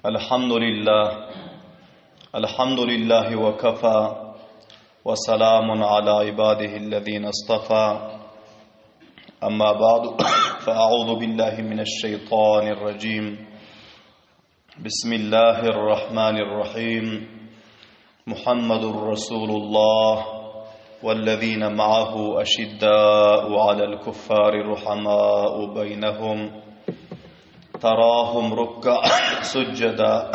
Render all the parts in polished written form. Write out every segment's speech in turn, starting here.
الحمد لله الحمد لله وكفى وسلام على عباده الذين اصطفى أما بعد فأعوذ بالله من الشيطان الرجيم بسم الله الرحمن الرحيم محمد رسول الله والذين معه أشداء على الكفار رحماء بينهم تراهم ركع سجدا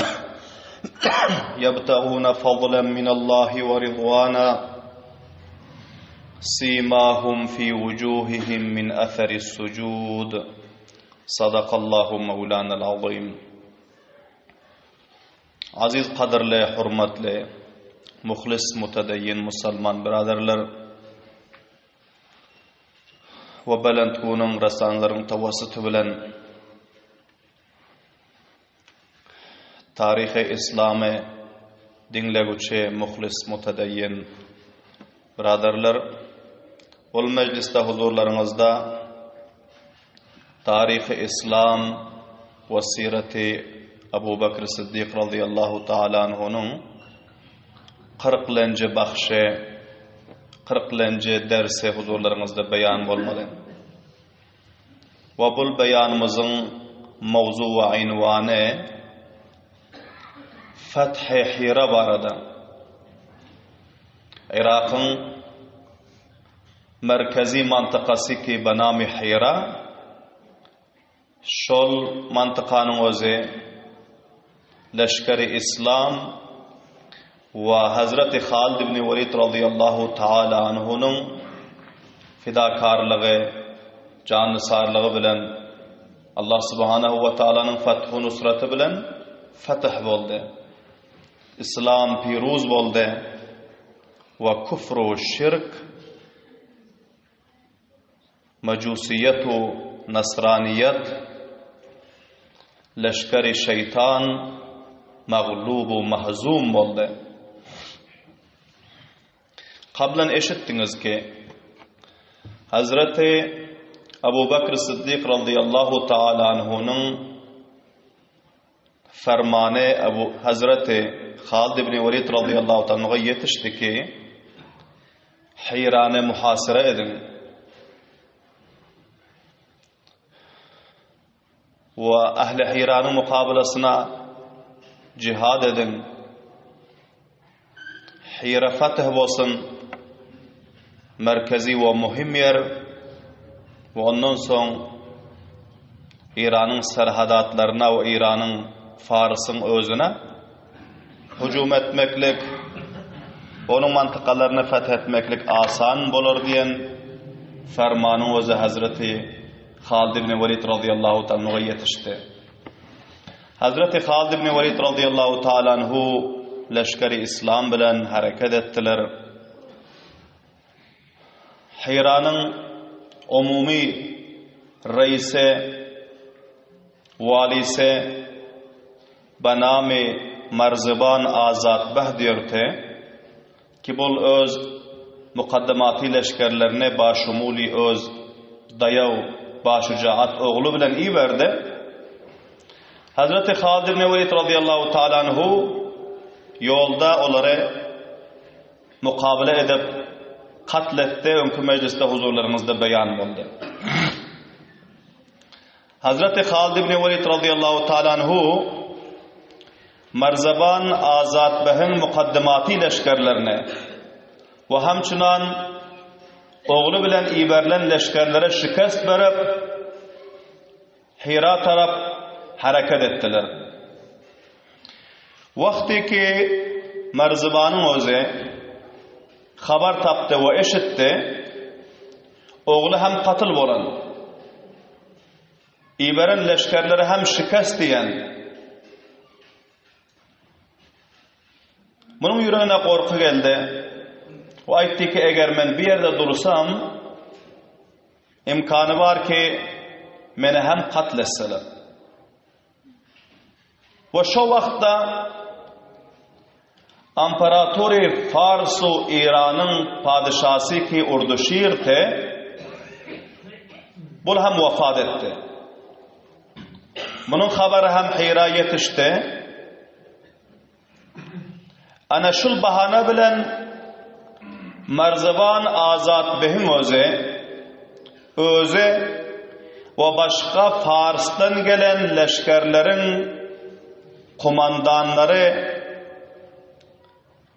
يبتغون فضلا من الله ورضوانا سيماهم في وجوههم من أثر السجود صدق الله مولانا العظيم Aziz gadyrly, hormatly, muhlis, mutedeyyin musalman biraderler we belent günüň resanlaryň tawassuty bilen taryhy islamy diňleguçi muhlis, mutedeyyin biraderler bul mejlisde huzurlaryňyzda Taryhy Yslam we Siraty Abu Bekr Siddik razyýallahu taala anhunyň kyrklenji bahşy, kyrklenji dersi huzurlaryňyzda beýan bolmaly. We bul beýanymyzyň mowzu we ynwany Fethi Hira barada. Yrakyň Merkezi mantykasy ki benami Hira, şol mantykanyň özi Leşgeri Islam we Hazreti Halid ibn Welid razyýallahu taala anhunyň fidakarlygy, jannysarlygy bilen Allah subhanahu we taalanyň fathu nusraty bilen fetih boldy. Islam piruz boldy. We küfr-u şirk, mejusyýet-u nasranyýet, leşgeri şeýtan maglub-u mahzum boldy. Kablan eşitdiňiz ki, Hazreti Abu Bekr Siddik razyýallahu taala anhunyň Fermany Ebu Hazreti Halid ibn Welid razyýallahu taala anhuga ýetişdi ki, Hirany muhasyra ediň we ähli Hiranyň mukabalasyna jihad ediň. Hira fetih bolsun, merkezi we muhim ýer we ondan soň Eýranyň serhadatlaryna we Eýranyň Farsyň özüne hüjüm etmeklik, onuň mantykalaryny feth etmeklik asan bolar diýen fermanyň özi Hazreti Halid ibn Welid razyýallahu taala ýetişdi. Hazreti Halid ibn Welid razyýallahu taala anhu leşgeri islam bilen hereket etdiler. Hiranyň umumy reisi, walisi Banami Marziban Azatbeh diýerdi ki bul öz mukaddamaty leşgerlerini başumuly öz daýaw başujaat ogly bilen iberdi. Hazreti Halid ibn Welid razyýallahu taala anhu ýolda olary mukabele edip katl etdi, öňki mejlisde huzurlaryňyzda beýan boldy. Hazreti Halid ibn Welid razyýallahu taala anhu Marzaban Azatbehiň mukaddymaty leşgerlerine we hamçynan ogly bilen iberilen leşgerlere şikest berip, Hira tarap hereket etdiler. Wagty ki Marzybanyň özi habar tapdy we eşitdi, ogly hem katyl bolan, iberen leşgerleri hem şikest diýen, Munuň ýüregine gorky geldi. O aýtdy ki, eger men bu ýerde dursam, imkany bar ki, meni hem katl etseler. We şo wagtda Imperatory Fars u Iranyň padyşasy ki Urduşir te bul hem wafat etdi. Munuň habary hem Hira ýetişdi. Ana şul bahana bilen Marzaban Azat behiň özi, özi we başga Farsdan gelen leşgerleriň komandanlary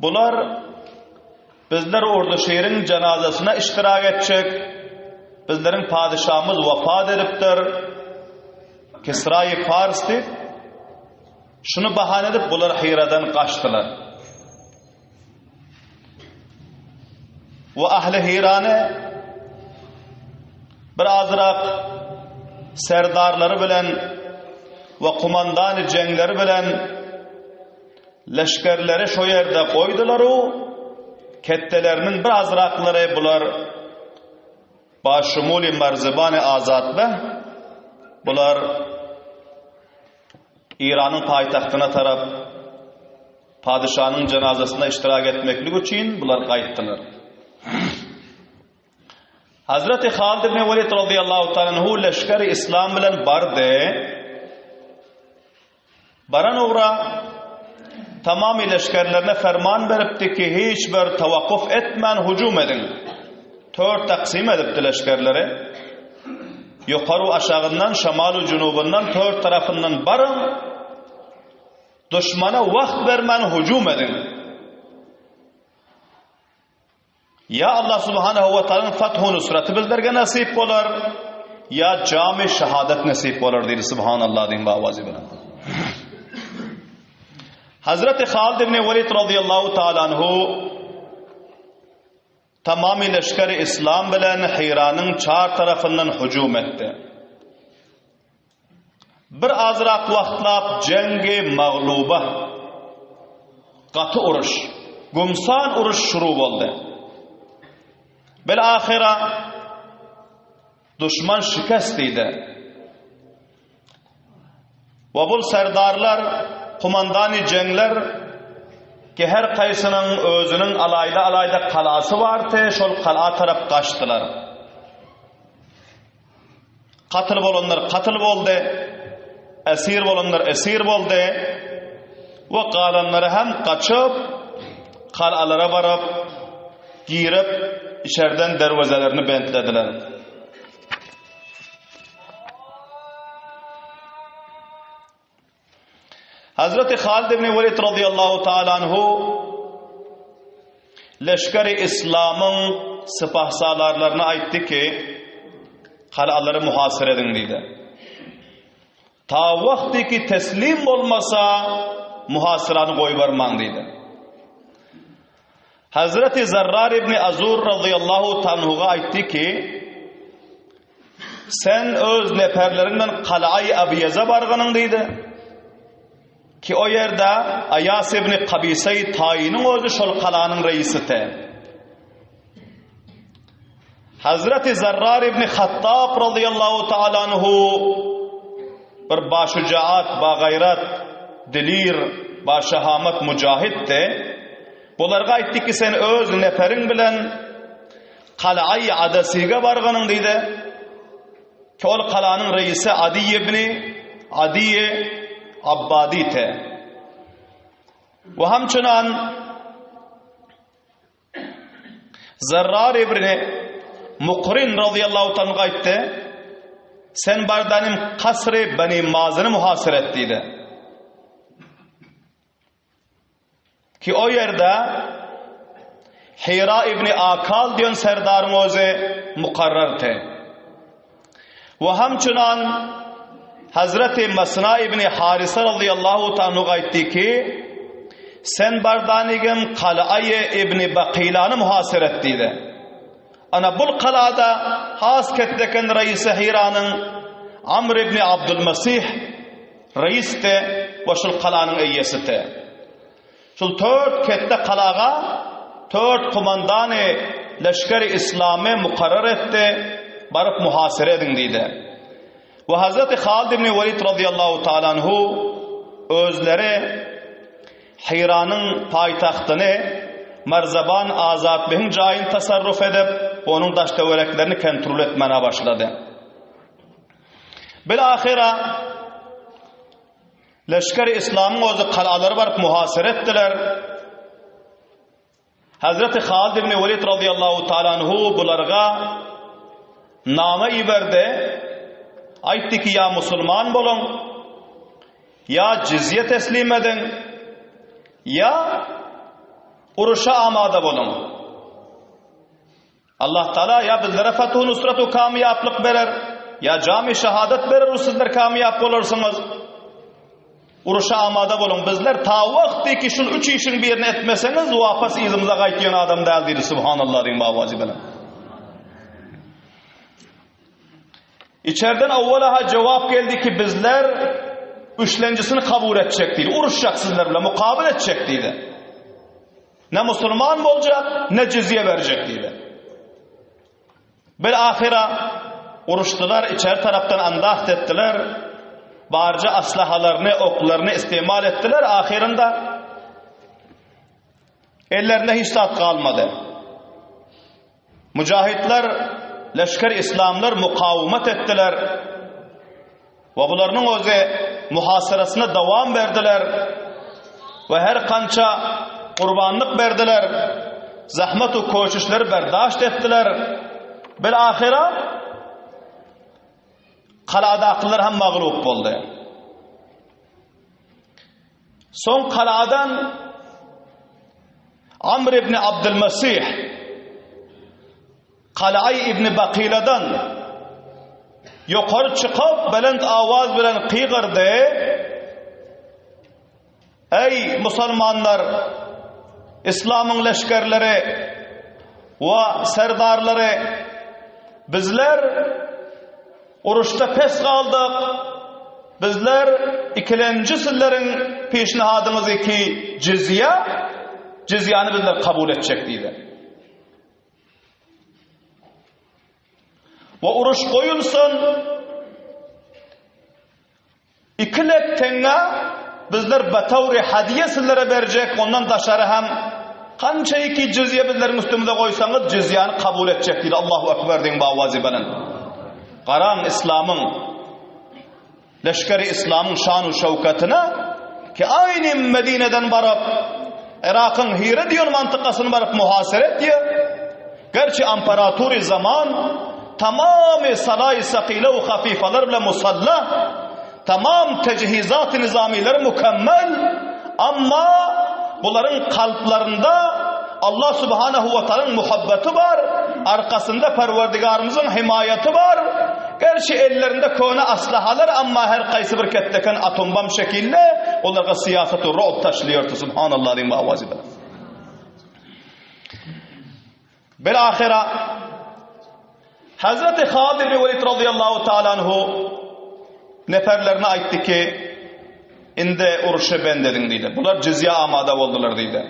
bular bizler Urduşiriň jenazasyna iştirak etjek, bizleriň padyşamyz wepat edipdir, Kisraýy Fars diýip, Şuny bahana edip bular Hyradan gaçdylar. We ahli Hyrany bir azrak serdarlary bilen we kumandany jeňleri bilen leşgerleri şo ýerde goýdular u ketdeleriniň bir azraklary bular Başumuli Marzibany Azatbeh bular Eýranyň paýtagtyna tarap padyşanyň jenazasynda iştirak etmeklik üçin bular gaýtdylar. Hazreti Halid ibn Welid radıyallahu ta'ala anhu leşgeri İslam bilen bardy. Baran ugra tamamy leşgerlerine ferman beripdi ki, hiç bir tawakkuf etmän hüjüm ediň. Tört taksym edipdi leşgerleri. Ýokary aşagyndan, şamalu junubyndan, tört tarapyndan baryň, duşmana wagt bermän hüjüm ediň. Ýa Allah subhanahu we taalaň fathu nusraty bizlerge nasyp bolar, ýa jamy şahadat nesip bolar diýdi subhanallah diýin bawazy bilen. Hazreti Halid ibn Walid radıyallahu taala anhu tamamy leşgeri islam bilen Hiranyň çar tarapyndan hüjüm etdi. Bir azrak wagtlap jeňgi magluba, gaty uruş, gumsan uruş şuru boldy. Bil-ahyra duşman şikest diýdi. We bul serdarlar, kumandany jeňler ki her kaýsynyň özüniň alaýda-alaýda kalasy bardy, şol kala tarap gaçdylar. Katyl bolanlar katyl boldy, esir bolanlar esir boldy we galanlary hem gaçyp, kalalara baryp, girip, içerden derwezelerini bentlediler. Hazreti Halid ibn Welid radıyallahu taala anhu leşgeri İslamyň sypahsalarlaryna aýtdy ki, galalary muhasyr ediň diýdi. Ta wagty ki teslim bolmasa muhasyrany goýbermaň diýdi. Hazreti Zarrar ibn Azur radıyallahu tanhuga aýtdy ki, Sen öz neperleriň bilen Kalaýy Abyýaza barganyň diýdi. Ki o ýerde Aýas ibn Kabiseý Taýynyň özi şol kalanyň reisidi. Hazreti Zarrar ibn Hattab radıyallahu taala anhu bir başujaat, bagaýrat, dilir, başahamat mujahitdi. Bularga aýtdy ki sen öz neferiň bilen Kalaýy Adasige barganyň diýdi. Ki ol kalanyň reisi Adi ibn Adi Abbadite. We hamçynan Zarrar ibn Mukrin radıyallahu ta'ala aýtdy. Sen bardanym kasry Bani Mazyny muhasyr et diýdi. Ki o ýerde Hira ibn Akal diýen serdaryň özi mukarrardy. We hamçynan Hazreti Masna ibn Harisa radıyallahu ta'ala aýtdy ki, sen bardanigim Kalaýy ibn Bakilany muhasyr et diýdi. Ana bul kalada has ketdeken reisi Hiranyň Amr ibn Abdulmasih Reisdi we şul galanyň eýesidi. Şul tört ketde galaga tört komandany leşgeri islamy mukarrar etdi, baryp muhasyra ediň diýdi. We Hazreti Halid ibn Welid radiyallahu taala anhu özleri Hiranyň paýtagtyny Marzaban Azatbehiň jaýyny tasarruf edip, onuň daş-töwereklerini kontrol etmäne başlady. Bil-ahyra leşger-i islamyň özi galalary baryp muhasyra etdiler. Hazreti Halid ibn Welid radıyallahu taala anhu bularga nama iberdi. Aýtdy ki, ýa musulman boluň, ýa jizýe teslim ediň, ýa uruşa amada boluň. Allah Taala ýa bizlere fethu nusratu kamyýaplyk berer, ýa jamy şahadat berer we sizler kamyýap bolarsyňyz. Uruşa amada boluň. Bizler ta wagty ki şul üç işiň birini etmeseňiz, wapas yzymyza gaýtýan adam däl diýdi. Subhanallah diýiň babaji bilen. Içerden owwala-ha jogap geldi ki bizler üçlenjisini kabul etjek diýdi. Uruşjak sizler bilen mukabil etjek diýdi. Ne musulman boljak, ne jizýe berjek diýdi. Bir ahyra uruşdylar, içeri tarapdan andaht etdiler. Barja aslahalaryny, oklaryny istimal etdiler. Ahyrynda ellerinde hiç zat galmady. Mujahidler, leşger islamlar mukawumat etdiler. We bularynyň özi muhasarasyna dowam berdiler we her kança gurbanlyk berdiler, zahmet we koşuşlary berdaşt etdiler. Bil ahyra kaladakylar hem maglup boldy. Soň kaladan Amr ibn Abdülmesih Kalaý ibn Bakyladan ýokary çykyp, belent awaz bilen gygyrdy, Eý, musulmanlar, yslamyň leşgerleri we serdarlary, bizler uruşda pes galdyk, bizler ikilenji sizleriň peşnahadyňyzy ki jizýa, jizýany bizler kabul etjek diýdi. We uruş goýulsyn. Iki lek teňňe bizler betawry hadiýe sizlere berjek, ondan daşary hem kança iki jizýe bizleriň üstümize goýsaňyz, jizýany kabul etjek diýdi. Allahu ekber diýiň bawazy belent. Garaň islamyň Leşgeri Yslamyň şan-u şöwketine ki aýny Medineden baryp, Yrakyň Hire diýen mantykasyny baryp muhasere etýär. Gerçi amparatury zaman tamamy salaý sakile we hafyfalar bilen musalla, tamam tejhizat-y nizamileri mükemmel, amma bularyň kalplarynda Allah subhanahu we taalaň muhabbeti bar, arkasynda Perwerdigarymyzyň himaýaty bar. Gerçi ellerinde köne aslahalar, amma her kaýsy bir ketdeken atombam şekilde olarga syýasat we rob taşlaýardy. Subhanallah diýiň bu awazy bilen. Bil ahyra Hazreti Halid ibn Welid radıyallahu taala anhu neferlerine aýtdy ki, indi uruşa bend ediň diýdi. Bular jizýa amada boldular diýdi.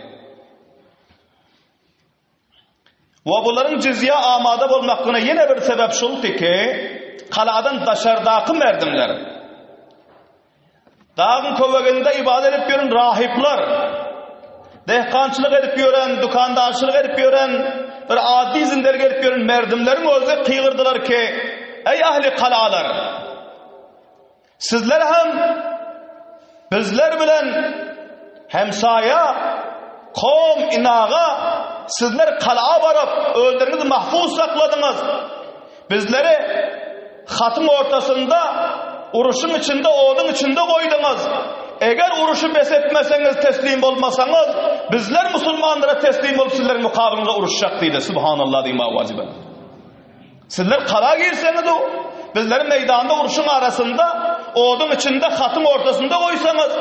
We bularyň jizýa amada bolmaklygyna ýene bir sebäp şuldy ki, kaladan daşardaky merdimler, dagyň köweginde ybadat edip ýören rahyplar, dehkançylyk edip ýören, dükandarçylyk edip ýören, bir ady zindergi edip ýören merdimleriň özi gygyrdylar ki, Eý ahli kalalar! Sizler hem bizler bilen hemsaýa, kowum, inaga, sizler kala baryp, özleriňizi mahfuz sakladyňyz. Bizleri hatyň ortasynda, uruşyň içinde, oduň içinde goýduňyz. Eger uruşy bes etmeseňiz, teslim bolmasaňyz, bizler musulmanlara teslim bolup sizleriň mukabylyňyza uruşjak diýdi. Subhanallah diýmek wajyp. Sizler gala girseňiz-u, bizleri meýdanda urşuň arasynda, oduň içinde, hatyň ortasynda goýsaňyz,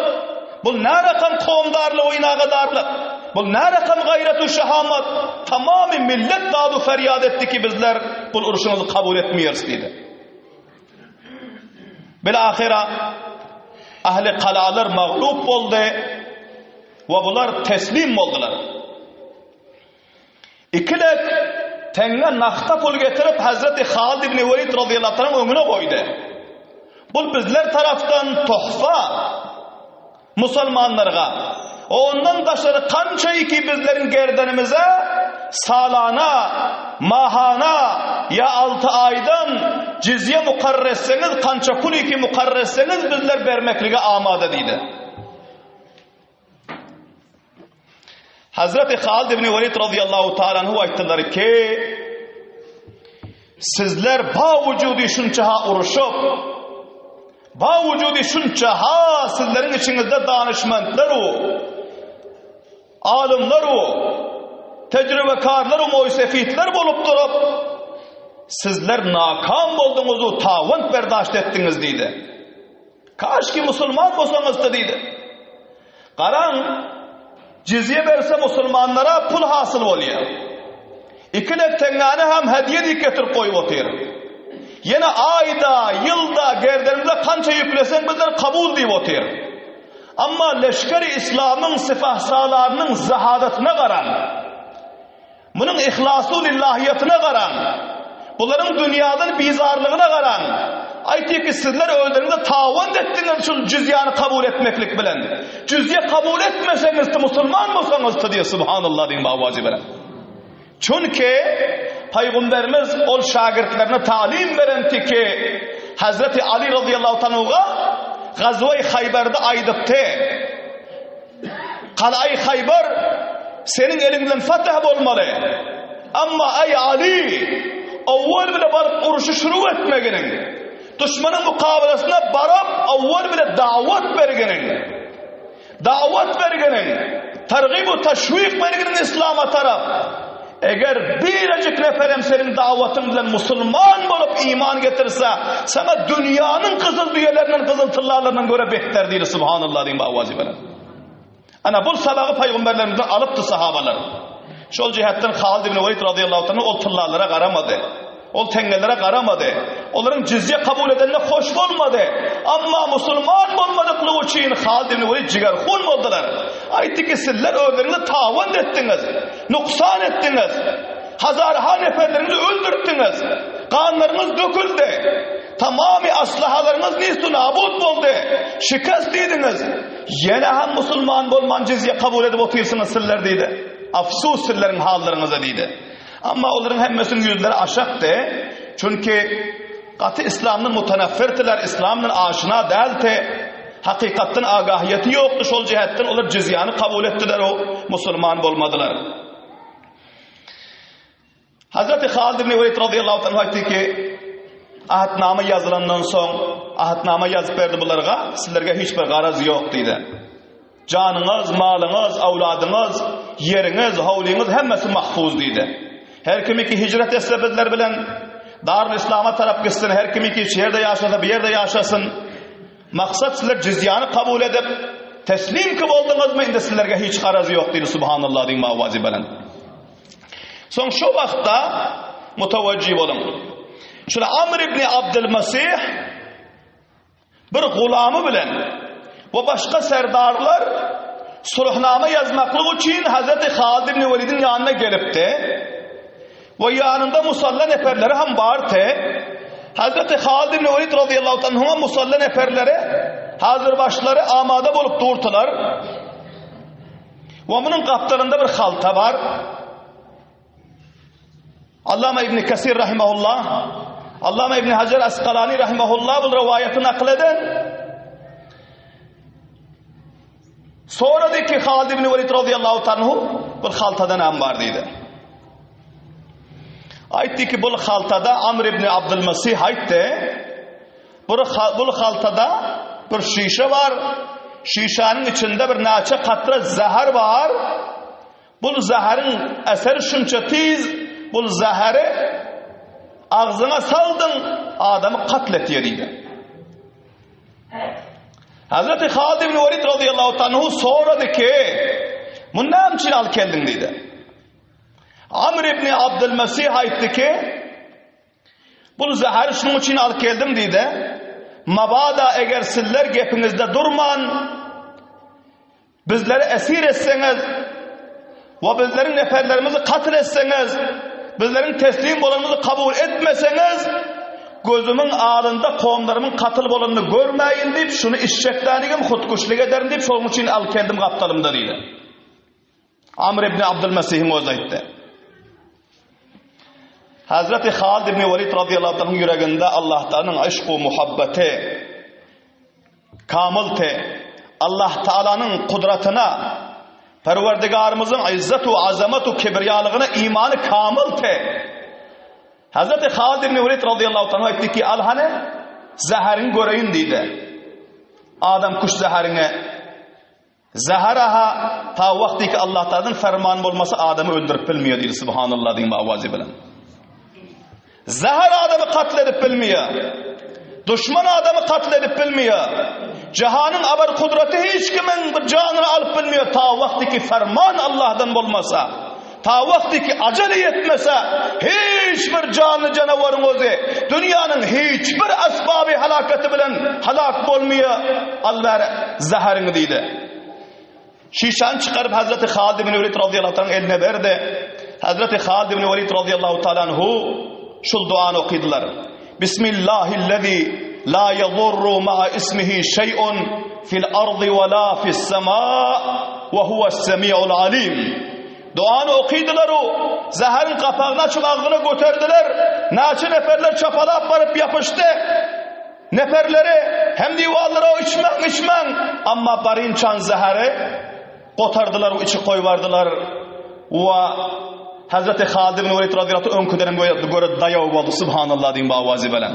bul nä rakam kowumdarlyk we ynagadarlyk, bul nä rakam gaýrat-u şahamat, tamamy millet dad-u ferýat etdi ki, bizler bul urşuňyzy kabul etmeýeris diýdi. Bil-ahyra ähli galalar maglup boldy we bular teslim boldular. Iki lek teňňe nagta pul getirip Hazreti Halid ibn Welid radıyallahu anhuň öňüne goýdy. Bul bizler tarapdan tohfa musulmanlarga. Ondan daşary kança iki bizleriň gerdenimize salana, mahana ýa 6 aýdan jizýe mukarrar etseňiz, kança pul iki mukarrar etseňiz bizler bermeklige amada diýdi. Hazreti Halid ibn Walid radıyallahu ta'ala anhu aýtdylar ki, Sizler bawujudi şunça-ha uruşyp, bawujudi şunça-ha sizleriň içiňizde danyşmentler-u, alymlar-u, tejribekarlar-u, moýsefitler bolup durup, sizler nakam bolduňyz-u, tawant berdaşt etdiňiz diýdi. Kaşki musulman bolsaňyzdy diýdi. Garaň, jizýe berse musulmanlara pul hasyl bolýar. Iki lek teňňäni hem hediýe diýip getirip goýup otyr. Ýene aýda, ýylda gerdenimize kança ýükleseň bizler kabul diýip otyr. Amma leşgeri islamyň sipahsalarynyň zahadatyna garaň. Munuň yhlasu lillahiýetine garaň. Bularyň dünýadan bizarlygyna garaň. Aýtýa ki, sizler özleriňize tawand etdiňiz şul jüzýany kabul etmeklik bilen. Jüzýe kabul etmeseňizdi musulman bolsaňyzdy diýýär subhanallah diýiň bawazy bilen. Çünki Pygamberimiz ol şagirtlerine talim berenti ki, Hazreti Ali radıyallahu tanuga Gazwe-i Haýbarda aýdypdy. Galaýy Haýbar seniň eliň bilen fateh bolmaly. Amma eý Aly, owwal bile baryp uruşy şuru etmeginiň, duşmanyň mukabalasyna baryp owwal bile dawat berginiň, dawat berginiň, targyb we teşwik berginiň islama tarap. Eger birejik neferem seniň dawatyň bilen musulman bolup iman getirse, saňa dünýäniň gyzyl düýelerinden, gyzyl tyllalaryndan görä behter diýdi. Subhanallah diýiň bawazy bilen. Ana bul sabagy paýgamberlerimizden alypdy sahabalar. Şol jihetden Halid ibn Walid radiyallahu anh ol tyllalara garamady. Ol teňňelere garamady. Olaryň jizýe kabul edenine hoş bolmady. Amma musulman bolmadyklygy üçin Halid ibn Welid jigerhun boldular. Aýtdy ki, sizler özleriňizi tawand etdiňiz, nuksan etdiňiz. Hazarha neferleriňizi öldürtdiňiz. Ganlaryňyz döküldi. Tamamy aslahalaryňyz nistu nabut boldy. Şikest diýdiňiz. Ýene hem musulman bolman jizýe kabul edip otyrsyňyz sizler diýdi. Afsus sizleriň hallaryňyza diýdi. Amma olaryň hemmesiniň ýüzleri aşakdy. Çünki gaty islamdan mutanafirdiler, islamdan aşina däldi. Hakykatdan agahiýeti ýokdy, şol jähetden olar jizýany kabul etdiler, o musulman bolmadylar. Hazreti Halid ibn Welid radıyallahu anh aýtdy ki, ahdnama ýazylandan soň, ahdnama ýazyp berdi bularga, sizlerge hiç bir garaz ýok diýdi. Janyňyz, malyňyz, awladyňyz, ýeriňiz, howlyňyz hemmesi mahfuz diýdi. Her kimiki hijret etse bizler bilen Darul Islama tarap gitsin, her kimiki şu ýerde ýaşasa bu ýerde ýaşasyn. Maksat sizler jizýany kabul edip, teslim ki bolduňyzmy indi sizlerge hiç garaz ýok diýdi subhanallah diýiň mawazy belent. Soň şu wagtda mutawajjih boluň. Şul Amr ibn Abdul Masih Bir gulamy bilen we başga serdarlar sulhnama ýazmaklyk üçin Hazreti Halid ibn Welidiň ýanyna gelipdi we ýanynda musalla neperleri hem bardy. Hazreti Halid ibn Welid radıyallahu anhuňa musalla neperleri hazyrbaşlary amada bolup durdylar. We munuň gapdalynda bir halta bar. Allama Ibn Kesir rahimehullah, Allama Ibn Hajar Askalani rahimehullah bu rowaýaty nakyl eden. Sorady ki Halid ibn Velid radıyallahu anhu bu haltada näme bar diýdi. Aýtdy ki bu haltada Amr ibn Abdul Masih aýtdy. Bu bu haltada bir şişe bar. Şişäniň içinde bir näçe katra zäher bar. Bul zaharyň eseri şunça tiz, bul zahary agzyňa saldyň, adamy katl etýär diýdi. Hazreti Halid ibn Walid radıyallahu anhu sorady ki, Muny näme üçin alyp geldiň diýdi. Amr ibn Abdul Mesih aýtdy ki, Bul zahary şunuň üçin alyp geldim diýdi. Mabada eger sizler gepiňizde durman, Bizleri esir etseňiz we bizleriň neperlerimizi katl etseňiz, bizleriň teslim bolanymyzy kabul etmeseňiz, gözümiň alynda kowumlarymyň katl bolanyny görmäýin diýip, şuny içjekdänigim hutkuşlyk ederin diýip, şonuň üçin alyp geldim gapdalymda diýdi. Amr ibn Abdülmesihiň özi aýtdy. Hazreti Halid ibn Walid radıyallahu anhuň ýüreginde Allah Taalanyň yşk we muhabbeti Kamylty, Allah Taalanyň kudratyna. Perwerdigarymyzyň yzzet we azamat we kibriýalygyna imany kamyldy. Hazreti Halid ibn Welid radiyallahu ta'ala aýtdy ki, al hany zäheriňi göreýin diýdi. Adam kuş zäheriňi. Zäheraha ta wagty ki Allah Taala'dan ferman bolmasa adamy öldürip bilmeýär diýdi subhanallah diýen awazy bilen. Zäher adamy katl edip bilmeýär. Duşman adamy katl edip bilmeýär. Jahanyň abar kudraty hiç kimiň bir janyny alyp bilmeýär ta wagty ki ferman Allahdan bolmasa. Ta wagty ki ajaly ýetmese hiç bir janly janawaryň özi dünýäniň hiç bir asbaby halakaty bilen halak bolmaýar. Al bäri zäheriňi diýdi. Şişäni çykaryp Hazreti Halid ibn Welid radiyallahu ta'ala eline berdi. Hazreti Halid ibn Welid radiyallahu ta'ala anhu şul duany okydylar. Bismillahillezî la yadurru ma'a ismihi şey'un fil ardy we la fis semâ we huves-semi'ul alim. Duany okydylar u zäheriň gapagyny açyp agzyna göterdiler. Naçe neferler çapalap baryp ýapyşdy. Neperleri hem diwarlara içmäň, içmäň! Amma barynçan zäheri gotardylar we içip goýbardylar. We Hazreti Halid ibn Welid radiyallahu anh öňküden hem göre daýaw boldy. Subhanallah diýin bu awazy bilen.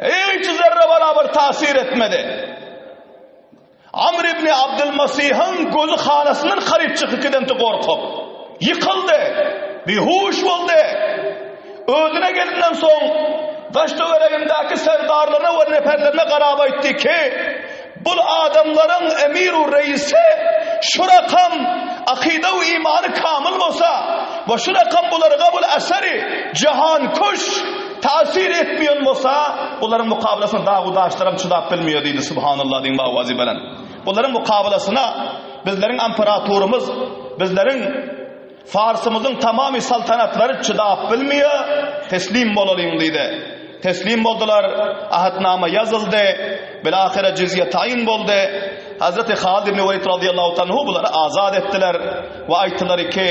Hiç zerre barabar tasir etmedi. Amr ibn Abdylmasyhyň gözi hanasyndan haryp çykyp gidenti gorkup, ýykyldy, bihuş boldy. Özüne gelenden soň, daş-töweregindäki serdarlaryna we neperlerine garap aýtdy ki, Bul adamlaryň emir-u reýisi şu rakam akyda we imany kamyl bolsa we şu rakam bularga bul eseri jahankuş Tasir etmeýän bolsa, bularyň mukabalasyna dag-u daşlaram çydap bilmeýär diýdi, Subhanallah diýiň bawazy bilen. Bularyň mukabalasyna bizleriň amperatorymyz, bizleriň Farsymyzyň tamamy saltanatlary çydap bilmeýär, teslim bolalyň diýdi. Teslim boldular, ahdnama ýazyldy, bilahyra jizýe taýyn boldy. Hazreti Halid ibn Welid radiyallahu anhu bulary azat etdiler we aýtdylar ki,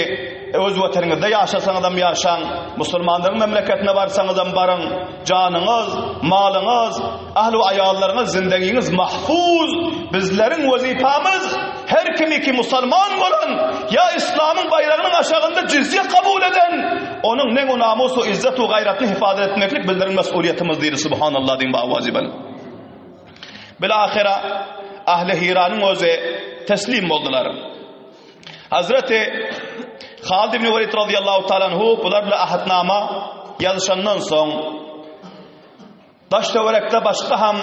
Öz watanyňyzda ýaşasaňyzam ýaşaň, musulmanlaryň memleketine barsaňyzam baryň, janyňyz, malyňyz, ähli aýallaryňyz, zindegiňiz mahfuz. Bizleriň wezipamiz her kimiki musulman bolan ýa islamyň baýragynyň aşagynda jizýe kabul eden, onuň neňu namusu, izzetu, gaýratyny hifazat etmeklik bizleriň mes'uliýetimiz diýdi. Subhanallah diýiň bu awazy bilen. Bilahyra ahli Hiranyň özi teslim boldular. Hazreti Halid ibn Welid radıyallahu ta'ala anhu bular bilen ahdnama ýazyşandan soň daş töwerekde başga ham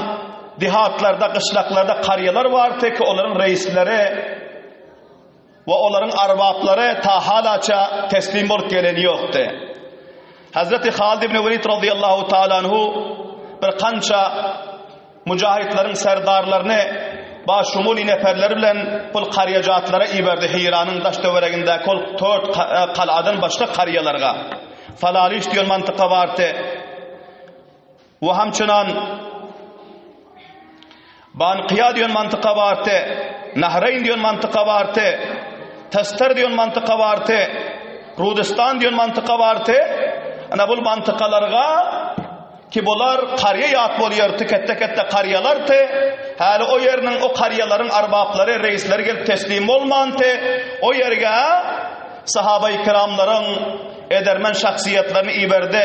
dihatlarda, gyşlaklarda karýalar bardy ki, olaryň reisleri we olaryň arbaplary ta halaça teslim bolup geleni ýokdy. Hazreti Halid ibn Welid radıyallahu ta'ala anhu bir kança Mujahitleriň serdarlaryny başumuly neperleri bilen bul karýajatlara iberdi, Hiranyň daş-töweregindäki ol tort galadan başga karýalarga. Falaliş diýen mantyka bardy we hamçynan Bankyýa diýen mantyka bardy, Nahreýn diýen mantyka bardy, Tester diýen mantyka bardy, Rudistan diýen mantyka bardy. Ana bul mantykalarga Ki bular karýa ýat bolýarty, ketde-ketde karýalarty, häli o ýeriniň, o karýalaryň arbaplary, reisleri gelip teslim bolmanty, o ýerge sahabaýy kiramlaryň edermen şahsyýetlerini iberdi,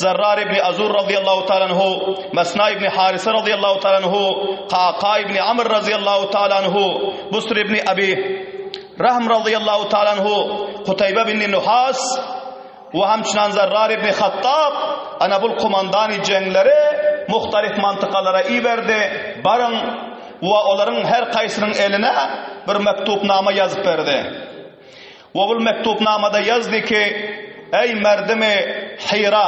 Zarrar ibni Azur razyýallahu taala anhu, Mesna ibni Harise razyýallahu taala anhu, Kaka ibni Amr razyýallahu taala anhu, Busr ibni Abi Rahm razyýallahu taala anhu, Kutaýba ibni Nuhas, We hamçynan Zarrar ibn Hattab ana bul komandany jeňleri muhtalyf mantykalara iberdi, baryň we olaryň her kaýsynyň eline bir mektubnama ýazyp berdi. We bul mektubnamada ýazdy ki, Eý merdimi Hira,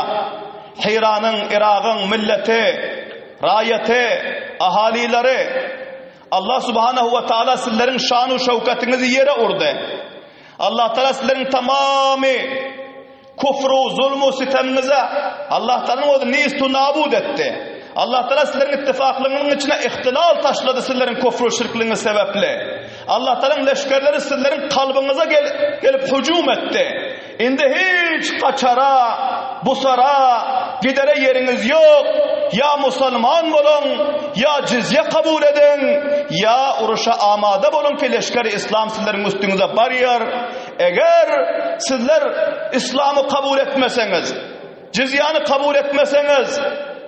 Hiranyň, Yragyň milleti, raýaty, ahalylary, Allah subhanahu we taala sizleriň şanu şöwketiňizi ýere urdy. Allah Taala sizleriň tamamy kufru, zulmu, sitemiňize Allah Taalanyň özi nistu nabud etdi. Allah Taala sizleriň ittifaklygyňyzyň içine ihtilal taşlady sizleriň kufru, şirkligiňiz sebäpli. Allah Taalanyň leşgerleri sizleriň kalbyňyza gel gelip hüjüm etdi. Indi hiç gaçara, busara, gidere ýeriňiz ýok. Ýa musulman boluň, ýa jizýe kabul ediň, ýa uruşa amada boluň ki leşgeri islam sizleriň üstüňize barýar. Eger sizler islamy kabul etmeseňiz, Jizýany kabul etmeseňiz,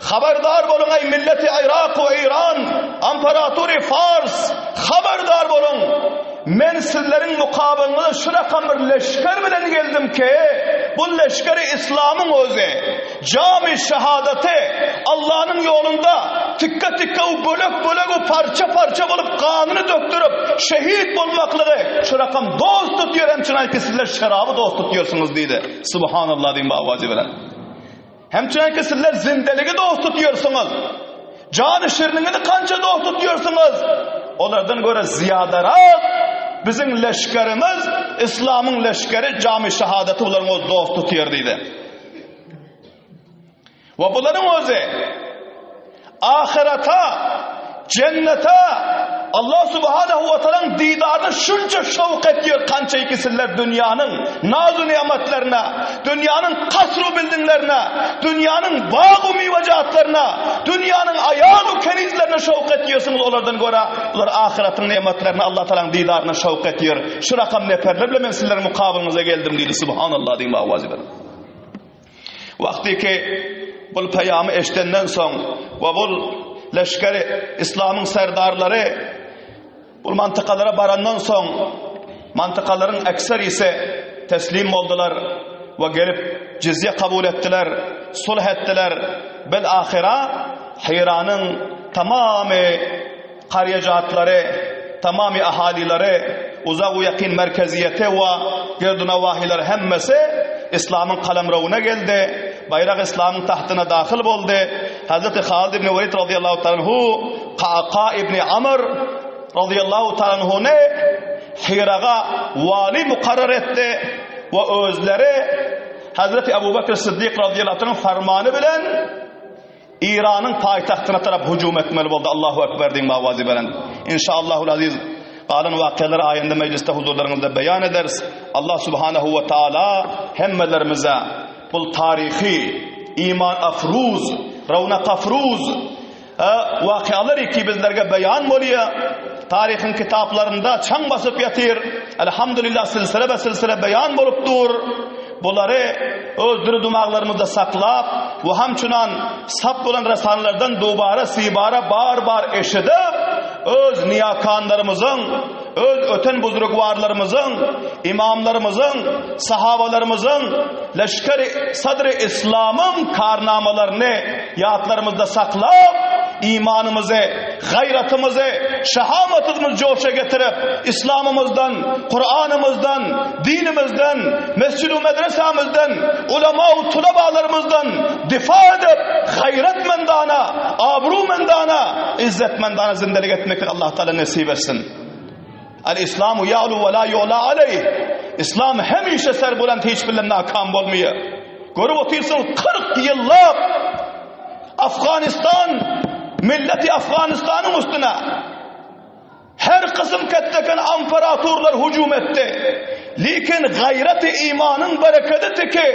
habardar boluň eý milleti Yrak we Eýran, amparatury Fars, habardar boluň! Men sizleriň mukabylyňyza şu rakam bir leşger bilen geldim ki, bu leşgeri islamyň özi, jamy şehadaty, Allanyň ýolunda tikge-tikge we bölek-bölek we parça-parça bolup ganyny dökdürip şehit bolmaklygy şu rakam dost tutýar hem çynaýki sizler şeraby dost tutýarsyňyz diýdi. Subhanallah diýiň bawazy bilen. Hem çünki sizler zindeligi dost tutýarsyňyz. Jany şiriniňizi kança dost tutýarsyňyz. Olardan göre zyýadarak biziň leşgerimiz, islamyň leşgeri jamy şahadaty bularyň öz dost tutýar diýdi. We bularyň özi ahyrete, jennete, Allah subhanahu we taalaň didaryna şunça şowk etýär, kança ki sizler dünýäniň nazu nimetlerine, dünýäniň kasr-u bildinglerine, dünýäniň bag-u miwejatlaryna, dünýäniň aýal-u kenizlerine şowk etýärsiňiz, olardan görä bular ahyretiň nimetlerine, Allah taalaň didaryna şowk etýär. Şu rakam neperler bilen men sizleriň mukabylyňyza geldim diýdi. Subhanallah diýiň awazy bilen. Wagtyky bul peýamy eşdenden soň we bul leşgeri islamyň serdarlary bul mantykalara barandan soň mantykalaryň ekserisi teslim boldular we gelip jizýe kabul etdiler, sulh etdiler. Bil ahyra Hiranyň tamamy Karýajatlary, tamamy ahalylary, uzak we ýakyn merkeziýeti we gerdu-nawahylary hemmesi Yslamyň kalamrawuna geldi, baýrak Yslamyň tagtyna dahyl boldy. Hazreti Halid ibn Welid razyýallahu taala anhu Ka'ka ibn Amr razyýallahu taala anhuny Hiraga wali mukarrar etdi we özleri Hazreti Abu Bekr Siddik razyýallahu taala farmany bilen Eýranyň paýtagtyna tarap hüjüm etmeli boldy Allahu Ekber diýiň awazy belent. Inşaallahul aziz galan wakyalary aýynda mejlisde huzurlaryňyzda beýan ederis. Allah subhanahu we taala hemmelerimize bul taryhy iman afruz, rawnak afruz wakyalary ki bizlerge beýan bolýar. Taryhyň kitaplarynda çaň basyp ýatyr. Elhamdülillah silsile be silsile beýan bolup dur. Bulary öz diri-dumaglarymyzda saklap we hamçunan sap bolan resanalardan dubara sibara bar-bar eşidip, öz niýakanlarymyzyň, öz öten buzrugwarlarymyzyň, imamlarymyzyň, sahabalarymyzyň, leşgeri sadry islamyň karnamalaryny ýatlarymyzda saklap, imanymyzy, gaýratymyzy, şahamatymyzy joşa getirip, islamymyzdan, Kuranymyzdan, dinimizden, mesjid-u medresämizden, ulama-u tulabalarymyzdan difa edip, gaýratmendana, abrumendana, izzetmendana zindelik etmeklik Allah Taala nesip etsin. Al-islamu ya'lu we la yu'la aleyh. Islam hemişe serbuland hiç bilen nakam bolmaýar. Görüp otyrsyň 40 ýyllap Afganistan milleti Afganistanyň üstüne Her kysym ketdeken amperaturlar hüjüm etdi. Lekin gaýraty imanyň berekedi tiki,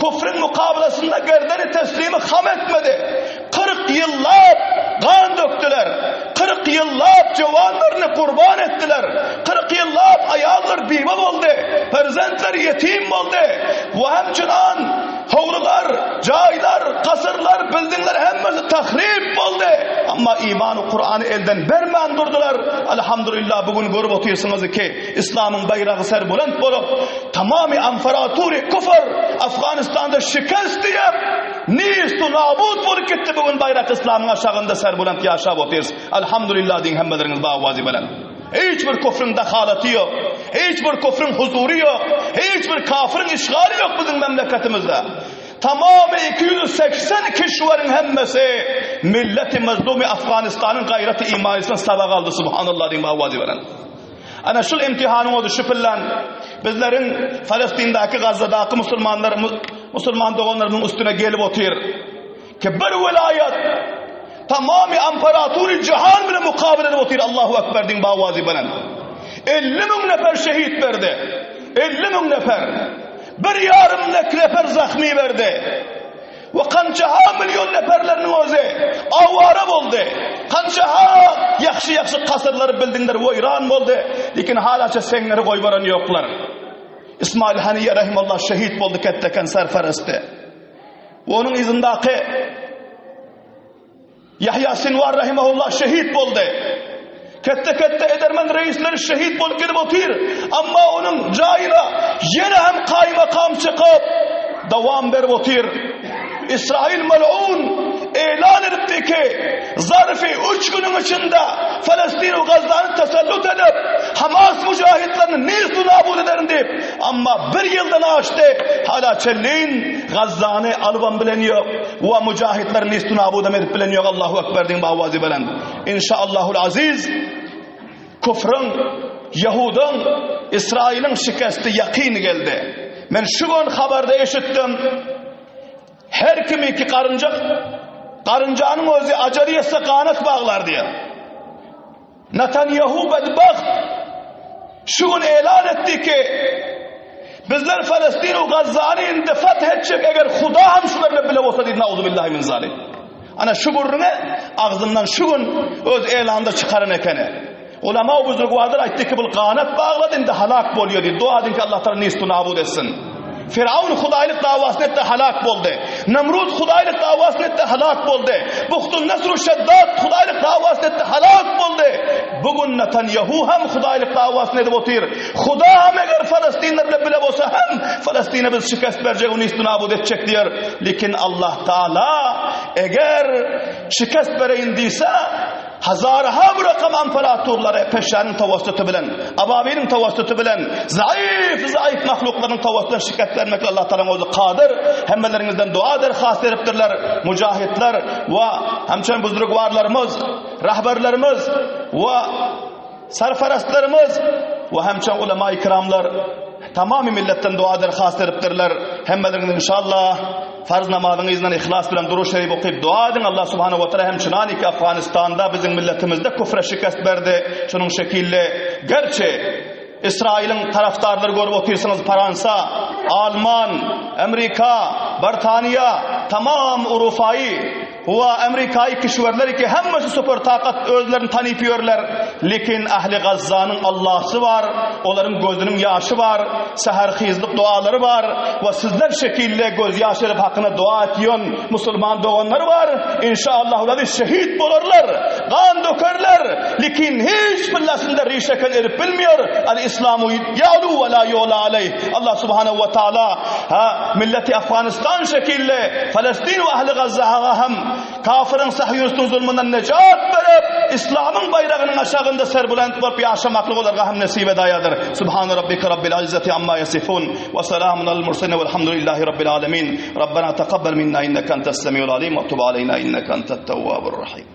küfrüň mukabalasynda gerdeni teslimi ham etmedi. 40 ýyllap gan dökdüler. 40 ýyllap jowanlaryny gurban etdiler. 40 ýyllap aýallar biwe boldy. Perzentler ýetim boldy. We hemçinan Howlular, jaýlar, kasyrlar, bildingler hemmesi tahryp boldy. Amma iman we Kurany elden bermän durdular. Alhamdulillah bu gün görüp otyrsyňyz ki, Islamyň baýragy serbulant bolup, tamamy amfaratury kufr Afganistanda şikest diýip, nist u nabut bolup gitdi bu gün baýrak Islamyň aşagynda serbulant ýaşap otyrys. Alhamdulillah diýiň hemmeleriňiz bawazy bilen. Hiç bir küfrüň dahalaty ýok. Hiç bir küfrüň huzury ýok. Hiç bir kafiriň işgali ýok biziň memleketimizde. Tamamy 280 kişweriň hemmesi milleti mazlumy Afganistanyň gaýraty imanysyna sabak aldy subhanallah diýip awazy beren. Ana şul imtihanyň ozy şu pillan bizleriň Palestindäki Gazadaky musulmanlar musulman doganlarymyzyň üstüne gelip otyr. Ki bir welaýat tamamy amparatury jahan bilen mukabele edip otyr Allahu Ekber diň bawazy bilen. 50 müň nefer şehit berdi. 50 müň nefer. Bir ýarym nefer zahmi berdi. We kança-ha million neperleriniň özi awara boldy. Kança-ha ýagşy-ýagşy kasyrlary, bildingler weýran boldy. Lekin halaça seňňeri goýberen ýoklar. Ismail Haniýe rahimallah şehit boldy ketdeken serperesti. Onuň yzyndaky Ýahýa Sinwar rahimehullah şehit boldy. Ketde-ketde edermen reisleri şehit bolup gidip otyr. Amma onuň jaýyna ýene hem kaýmakam çykyp, dowam berip otyr. Israil mel'un elan edipdi ki, zarfy üç günüň içinde Falestin we Gazany tasallut edip, Hamas müjahitlerini nist-u nabud ederin diýip, amma bir ýyldan aşdy, hala çenlin Gazany alybam bilen ýok. We mujahitler nist-u nabudam edip bilen ýok Allahu Ekber diýiň bawazy bilen. Inşaallahul aziz kufryň, ýahudyň, Israiliň şikesti ýakyn geldi. Men şu gün habarda eşitdim. Her kimiki garynja garynjanyň özi ajaly ýetse ganat baglar diýär. Netanýahu bedbagt şu gün elan etdi ki, bizler Falestin we Gazzany indi fath etjek eger Huda hem şular bilen bile bolsa diýdi nauzubillahi min zalik. Ana şu gürrüňi agzyndan şu gün öz elanda çykaran ekeni. Ulama buzrugwadyr aýtdy ki, bul ganat baglady indi halak bolýar diýdi. Dua ediň ki Allah Taala nist nabud etsin. Firaun hudaýlyk dawasyny etdi, halak boldy. Nemrut hudaýlyk dawasyny etdi, halak boldy. Buhtun Nasr Şeddat hudaýlyk dawasyny etdi, halak boldy. Bu gün Netanyahu hem hudaýlyk dawasyny edip otyr. Huda hem eger Falastinler bilen bile bolsa hem Falastine biz şikest berjek, ony üstüne abud etjek diýer. Lekin Allah Taala eger şikest bereýin diýse, Hazarha bir rakam amperatorlary peşşäniň tawassuty bilen, ababiliň tawassuty bilen, zaif zaif mahluklaryň tawassutyna şikest bermekle Allah Tagalaň özi kadyr. Hemmeleriňizden dua derhast beripdirler. Mujahitler we hemçen buzrugwarlarymyz, rahbarlarymyz we Sarfarastlarymyz we hemçe ulema-i kiramlar tamamy milletden dua derhast edipdirler. Hemmeleriňiz inşallah farz namazyň yzyndan ihlas bilen Durud Şerif okyp dua ediň. Allah Subhanahu we Teala hem çynaniki Afganistanda biziň milletimizde küfre şikest berdi. Şunuň şekilli gerçi Israiliň tarafdarlary görüp otyrsyňyz Paransa, Alman, Amerika, Bartaniýa, tamam Urufaýy Huwa Amerikaýy kişwerler ki hemmesi super takat özlerini tanyp ýörler, lekin ähli Gazzanyň Allasy bar, olaryň gözüniň ýaşy bar, säherhizlik dualary bar we sizler şekilli göz ýaş edip hakyna dua etýän musulman doganlary bar, inşaallahul aziz şehit bolarlar, gan dökerler, lekin hiç birlasynda rişeken edip bilmiýor, al islamu ýalu we la ýula aleýh, Allah subhanahu we taala ha milleti Afganistan şekilli Palestin we ahli Gazzaga hem kafiriň sahyýunistiň zulmundan nejat berip islamyň baýragynyň aşagynda serbulent bolup ýaşamaklyk olarga hem nesip edaýadyr. Subhana rabbika rabbil izzati amma yasifun we selamun alel murselin velhamdülillahi rabbil alemin. Rabbena tekabbel minna inneke entes semiul alim we tub aleyna inneke entet tevvabur rahim.